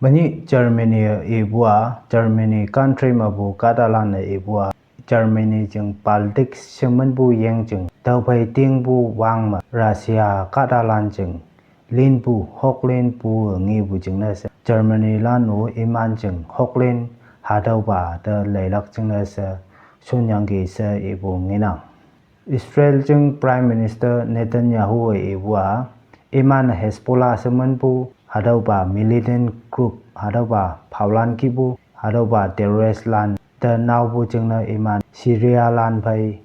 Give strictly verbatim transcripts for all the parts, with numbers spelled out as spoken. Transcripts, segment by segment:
Menyih Germany ipu a, Germany country mepu kahtalan-e ipu a, Germany jing Baltic she minpu yeng jing tüophei tingpu wang me Russia kahtalan jing linpu, hoklinpu ngepu jingne she Germany lan-o iman jing hoklin hatüopa te leilak jingne she shonyangki she ipu ngenang. Israel jing Prime Minister Netanyahu-e ipu a, iman Hezbollah she minpu hatüopa militant group, hatüopa phaolan kihpu, hatüopa terrorist lan te naopu jingne iman Syria lan phei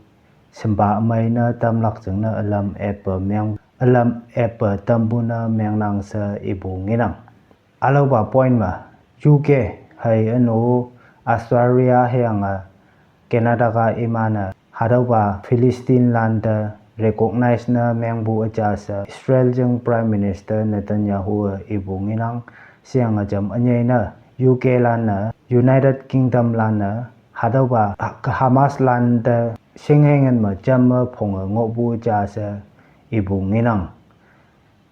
shimpa ümei ne tamlak jingne ülam eppe meng, ülam eppe tampu ne mengnang she ipu ngenang. Ülaopa point me, U K hei üno Australia hüyange Canada ka iman-e hatüopa Philistine lan te recognize ne mengpu üja she Israel jing Prime Minister Netanyahu-e ipu ngenang. Sheyange jam ünyei ne U K lan-e, United Kingdom lan-e hatüopa Hamas lan te shingheng me jamme phonge ngohpu ja she ipu ngenang.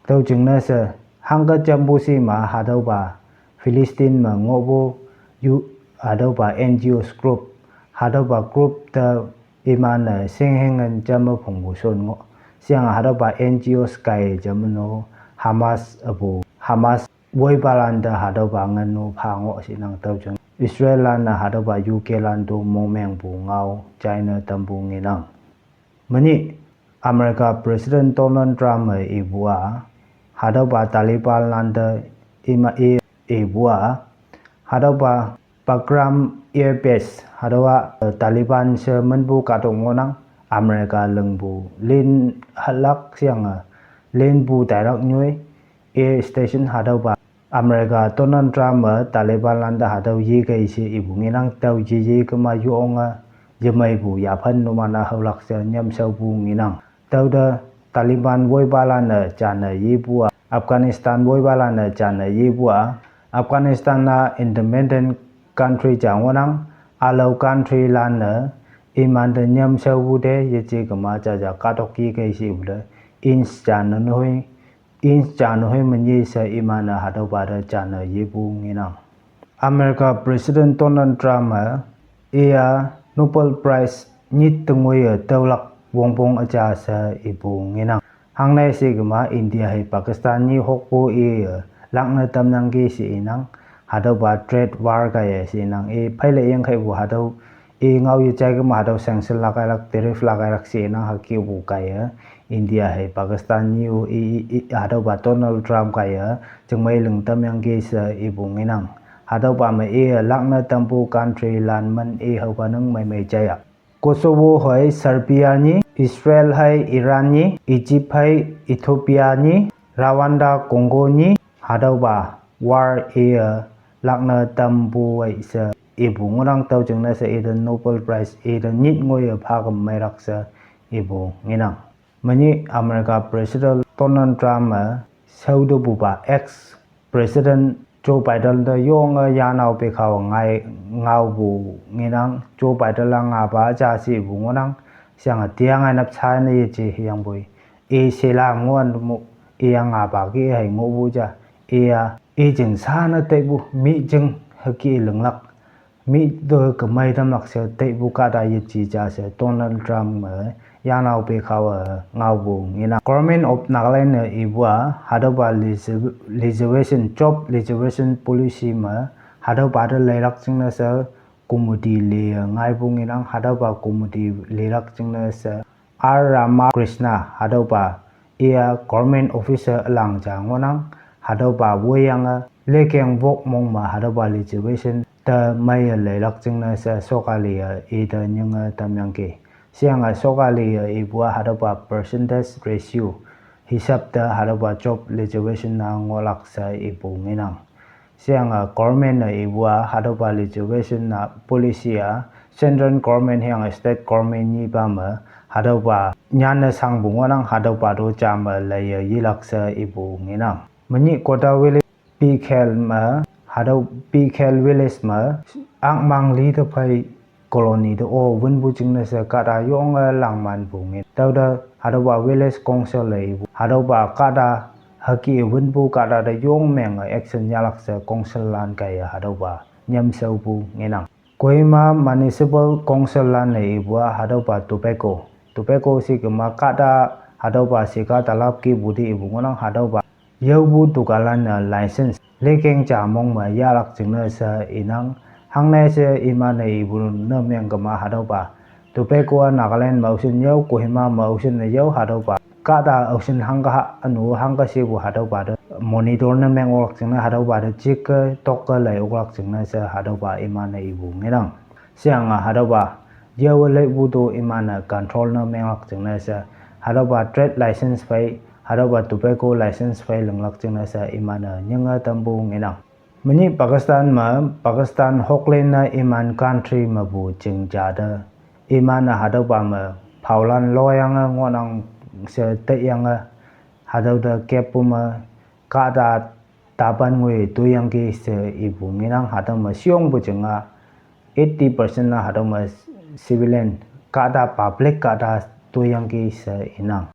Tüo jingne she hangke jampu shi me hatüopa Philistine me ngohpu yu hatüopa N G Os group, hatüopa group te iman-e shingheng jamme phongpu shon ngoh. Sheyange hatüopa N G Os kaiye jam üno Hamas apu, Hamas woipalan te hatüopa ngin-o pha ngoh shinang. Tüo jing Israel lan-e hatüopa U K lan to mongmengpu ngao jaine tampu ngenang. Menyih America President Donald Trump-e ipu a, hatüopa Taliban lan te ima i, ipu a, hatüopa Bagram Air Base hatüopa Taliban she minpu kahtok ngohnang, America lingpu lin hahlak sheyange linpu tailak nyoi air station hatüopa America Donald Trump-e Taliban lan te hatüo yekei she ipu ngenang. Tüo yeye kema yonge yemeipu yaphan numan-a haolak she nyamshaopu ngenang. Tüote Taliban woipalan-e jane yepu a, Afghanistan woipalan-e jane yepu a, Afghanistan-a independent country ja ngohnang, ülao country lan-e imante nyamshaopu te yeje kema jaja kahtok yekei she ipu te inch jane nehoi, inch jane nehoi menyih she iman-e hatüopa te jane yepu ngenang. America President Donald Trump-e iya Nobel Prize nyit te ngoiye tüolak wongpong üja she ipu ngenang. Hangne she kema India hei Pakistan nyi hokpu iye lakne tamyangki she inang, hatüopa trade war kaiye she inang, i pheile yengkheipu hatüo i ngao yejai kema hatüo sanction lakailak, tariff lakailak she inang, hükihpu kaiye India hei Pakistan nyi-o i, i, i hatüopa Donald Trump kaiye jingmei ling tamyangki she ipu ngenang. Hatüopa me iye lakne tampu country lan men i haopa nang meimei jaiya. Kosovo hei Serbia nyi, Israel hei Iran nyi, Egypt hei Ethiopia nyi, Rwanda Congo nyi, hatüopa war iye lakne tampu wei she ipu ngohnang. Tüo jingne she ite Nobel Prize ite nyit ngoiye phaküm meilak she ipu ngenang. Menyih America President Donald Trump-e shaotepupa ex President Joe Biden te yonge yanao pekhao ngai ngaopu ngenang. Joe Biden-a ngapa ja she ipu ngohnang. Sheyange tiangai nap chane yeje hüyangpoi i shelam ngohwante mu, iya ngapa ke hei ngohpu ja, iya i jing shane teipu, mih jing hüke linglak, mih te kemei tamlak she teipu kahta yeje ja she Donald Trump-e yanao pekhao-e ngaopu ngenang. Government of Nagaland-e ipu a hatüopa reservation, job reservation policy me hatüopa te leilak jingne she committee li ngaipu ngenang. Hatüopa committee lilak jingne she R Ramakrishna hatüopa iya government officer ülang ja ngohnang. Hatüopa woiyange lekeng wok mong me hatüopa reservation te meiye leilak jingne she sokali-e ite nyinge tamyangki. Sheyange sokali-e ipu a hatüopa percentage ratio hisap te hatüopa job reservation-a ngohlak she ipu ngenang. Sheyange government-e ipu a hatüopa reservation-a policy-a central government hüyange state government nyipa me hatüopa nyanne shangpu ngohnang, hatüopa to jame leiye yelak she ipu ngenang. Menyih Kota village Pikhel me, hatüo Pikhel village me akmang li te phei colony te-o wünpu jingne she kahta yonge langmanpu nge. Tüote hatüopa village council-e ipu hatüopa kahta hüke wünpu kahta te yong menge action yahlak she council lan kaiye hatüopa nyamshaopu ngenang. Kohima Municipal Council lan-e ipu-a hatüopa tobacco, tobacco she kema kahta hatüopa cigar talap kipu te ipu ngohnang, hatüopa yaopu dukanlan-e license lekeng ja mong me yahlak jingne she inang. Hangne she iman-e ipu ne meng kema hatüopa tobacco-a Nagaland me aoshin yao, Kohima me aoshin ne yao, hatüopa kahta aoshin hangke ha ünu hangke shepu hatüopa te monitor ne meng oklak jingne, hatüopa te jike tokke lei oklak jingne she hatüopa iman-e ipu ngenang. Sheyange hatüopa yawe leipu to iman-e control ne menglak jingne she, hatüopa trade license phei, hatüopa tobacco license phei linglak jingne she iman-e nyinge tampu ngenang. Menyih Pakistan me, Pakistan hoklan-e iman country mepu chingja te iman-e hatüopa me phaolan loyange ngohnang she teiyange, hatüo te keppu me kahta tapan ngoi toiyangki she ipu ngenang. Hatüo me sheyongpu jinga eighty percent-a hatüo me civilian kahta public kahta toiyangki she inang.